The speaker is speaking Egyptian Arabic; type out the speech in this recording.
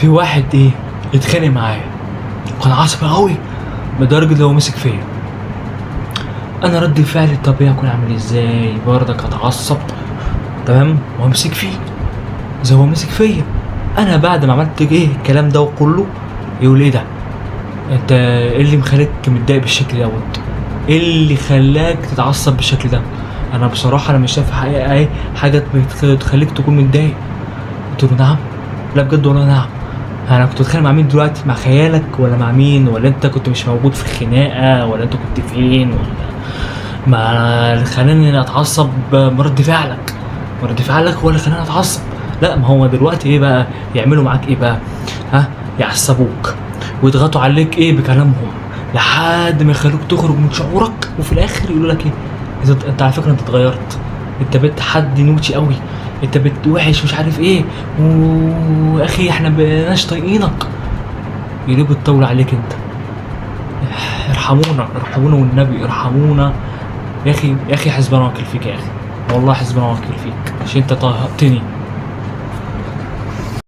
في واحد ايه اتخانق معايا، وكان عصبي قوي لدرجة لو مسك فيا. انا رد فعلي الطبيعي اكون عامل ازاي؟ برضك اتعصب، تمام، وامسك فيه زي هو مسك فيا. انا بعد ما عملت ايه الكلام ده كله يقول ايه ده، انت ايه اللي مخليك متضايق بالشكل دوت؟ ايه اللي خلاك تتعصب بالشكل ده؟ انا بصراحة انا مش شايف حقيقة ايه حاجة تخليك تكون متضايق. قلت له نعم؟ لا بجد والله نعم. انا كنت بتخانق مع مين دلوقتي؟ مع خيالك ولا مع مين؟ ولا انت كنت مش موجود في الخناقة؟ ولا انت كنت فين؟ ولا ما اللي خلاني اتعصب برد فعلك، رد فعلك هو اللي خلاني اتعصب. لا ما هو دلوقتي ايه بقى يعملوا معاك ايه بقى؟ ها، يعصبوك ويضغطوا عليك ايه بكلامهم لحد ما يخلوك تخرج من شعورك، وفي الاخر يقولوا لك ايه، انت على فكرة انت اتغيرت، انت بقيت حد naughty قوي، انت بقيت وحش مش عارف ايه، واخي احنا بقيناش طايقينك. يقلبوا الطاولة عليك انت. ارحمونا، ارحمونا والنبي ارحمونا يا اخي، يا اخي حسبنا وكيل فيك يا اخي، والله حسبنا وكيل فيك عشان انت طهقتني.